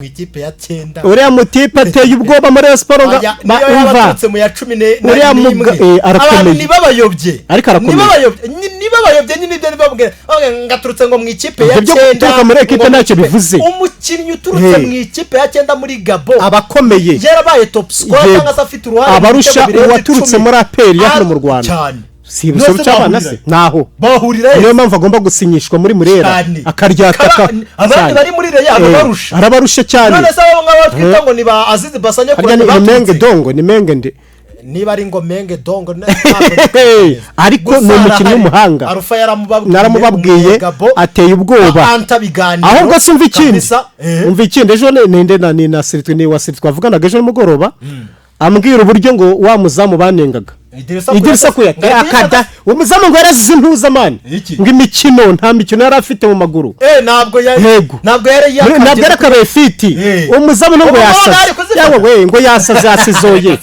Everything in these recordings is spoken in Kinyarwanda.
Mu ikipe ya cyenda. Uriya mutipe ateye ubwoba muri Rayon Sports ngo Aya, niyo yaba umva. aturutse mu ya cumi Uriya n'imwe. Arakomeye. Abantu ntibabayobye. Ariko arakomeye. Ntibabayobye, nibabayobye nyine ibyo ntibabwira. Bababwira ngo aturutse ngo mu ikipe ya Ibyo byo cyenda, guturuka muri ekipe ngo mu ntacyo ikipe- bivuze. Umukinnyi uturutse mu ikipe ya cyenda muri Gabo abakomeye yarabaye top scorer cyangwa se afite uruhare mu abarusha bitego birenze uwaturutse 10. muri APR ya hano mu Rwanda. Cyane. Si ibisoro None se cy'abana se bahurira? Naho Bahurira he? niyo mpamvu agomba gusinyishwa muri Murera Cyane. akaryataka. Abandi cyane. bari muri Rayon arabarusha. Arabarusha cyane. None se abo ngabo twita ngo ni ba Azizi Basanye Harya ni Menge Dongo, ni Menge nde? Niba ari ngo Menge Dongo Hey, ariko Gusa ni umukinnyi arahari. w'umuhanga. Arufa yaramubabwiye. Naramubabwiye. Umunyegabo. Ateye ubwoba. Anta biganiro. Ahubwo si umva ikindi. Kabisa. Umva ikindi, ejo ninde na ni na Siritwe, ni wa Siritwe twavuganaga ejo nimugoroba, ambwira uburyo ngo wa muzamu banengaga Idirisa. Idirisa Kuyate Ngo akada uwo muzamu ngo yarazize intuzamani. Iki? Ngo imikino, nta mikino yari afite mu maguru. Ntabwo yari Yego. ntabwo yari Ntabwo yari akabaye fiti. Uwo muzamu nubwo Ubu yasaze ari kuzifata. Yawe we, ngo yasaze, yasizoye,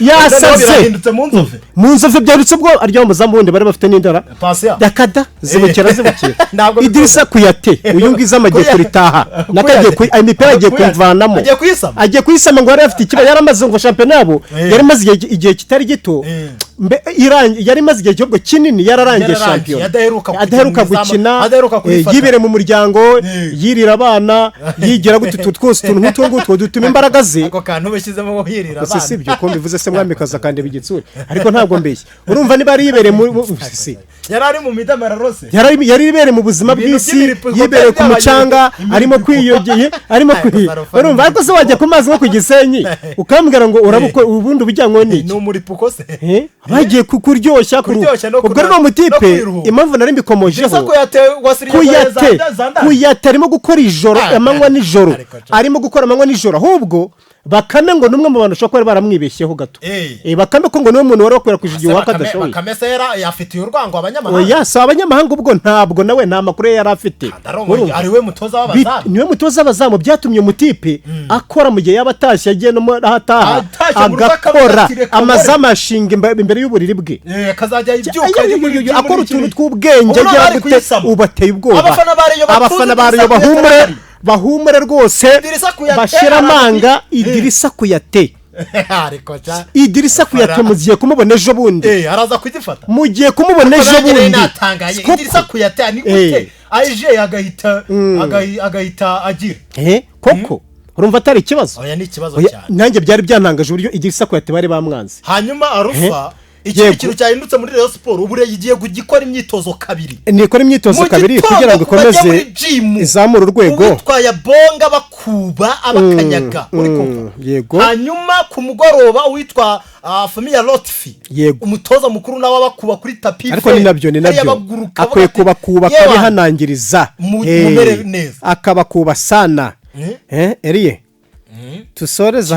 yasaze. Birahindutse mu Nzove. Mu Nzove byarutse ubwo arya muzamu wundi bari bafite n'indara. Pasiya. Yakada zibukira zibukira. Ntabwo Idirisa Kuyate uyu ngizi amagiye kuritaha nakagiye imipira agiye Kuyate. kuyivanamo. Agiye kuyisama. Agiye kuyisama. Ngo yari afite ikibazo, yari amaze ngo shampiyona yabo yari imaze igihe kitari gito yari imaze igihe gihugu kinini yararangiye Yararangiye, shampiyona adaheruka kujya adaheruka mu izamu, gukina, adaheruka kurifata. yibereye mu muryango, yirira abana, yigira gute, utu twose utuntu nk'utwo ngutwo dutuma imbaraga ze Ako kantu beshyizemo ngo hirira Gusa si abana. ibyo ko mbivuze se, mwamikazi akandeba igitsure, ariko ntabwo mbeshya. Urumva niba yari yibereye mu si Yari ari mu midamararo se? Yari yibereye mu buzima Ibintu bw'isi, by'imiripuko yibereye ku byari mucanga, byabaye arimo imiripuko. kwiyogeye, arimo Ariko kwi Sarafani urumva, ariko se wajya ku mazi nko ku Gisenyi ukambwira ngo urabukora ubundi ubujyanywe Ni n'iki? umuripuko se? Bagiye kuryoshya Kuryoshya no ubwo rero uwo no mutipe kwiruhura. impamvu nari mbikomojeho Idirisa Kuyate wasiriye. Kuyate, Kuyate arimo gukora ijoro amanywa nijoro. Ariko Arimo gukora amanywa nijoro. Ahubwo Bakame ngo ni umwe mu bantu bashobora kuba baramwibeshyeho gato. Bakame ko ngo niwe muntu wari wakwirakwije igihe Bakame adashoboye. Bakame se yari yafitiye urwango abanyamahanga? Oya, si abanyamahanga, ubwo ntabwo nawe nta makuru ye yari afite. Urumva? Ari we mutoza w'abazamu. Niwe mutoza w'abazamu. Byatumye umutipe akora mu gihe yaba atashye, agiye no aho ataha Atashye mu rugo akavuga agakora ati, "Reka nkore." Amazamu ashinga imbere y'uburiri bwe. Akazajya ibyuka Ay, ay, ay, ay, akora utuntu tw'ubwenge Ubu agira bari gute kuyisama. ubu ateye ubwoba. Abafana ba Rayon batuze Abafana ba Idirisa Rayon Kuyate bahumure, arahari. bahumure rwose. Idirisa Kuyate Bashira arahari. amanga. Idirisa Kuyate, Ariko cya Idirisa Kuyate mugiye kumubona ejo bundi. Araza kugifata. Mugiye kumubona ejo Nanjye rero bundi. natangaye. Koko. Idirisa Kuyate ni gute aje agahita agira Koko urumva atari ikibazo? Oya, ni ikibazo Oya, cyane. nanjye byari byantangaje uburyo Idirisa Kuyate bari bamwanze. Hanyuma Arufa, ikindi kintu cyahindutse muri Rayon Sports, ubu Rayon igiye gukora imyitozo kabiri. Nikora imyitozo Mu kabiri gitondo kugira ngo bajya ikomeze muri gym. izamure urwego. Uwitwaye Bonga bakuba abakanyaga, uri kumva? Yego. Hanyuma ku mugoroba uwitwa Famiya Lotfi, umutoza mukuru, nawe abakuba kuri tapis. Ariko ni nabyo, ni Hariya nabyo baguruka, akwiye bavuga ati, kubakuba, "Yewe, akabihanangiriza." Mumere neza. Akabakuba sana. Eriye tusoreze aha.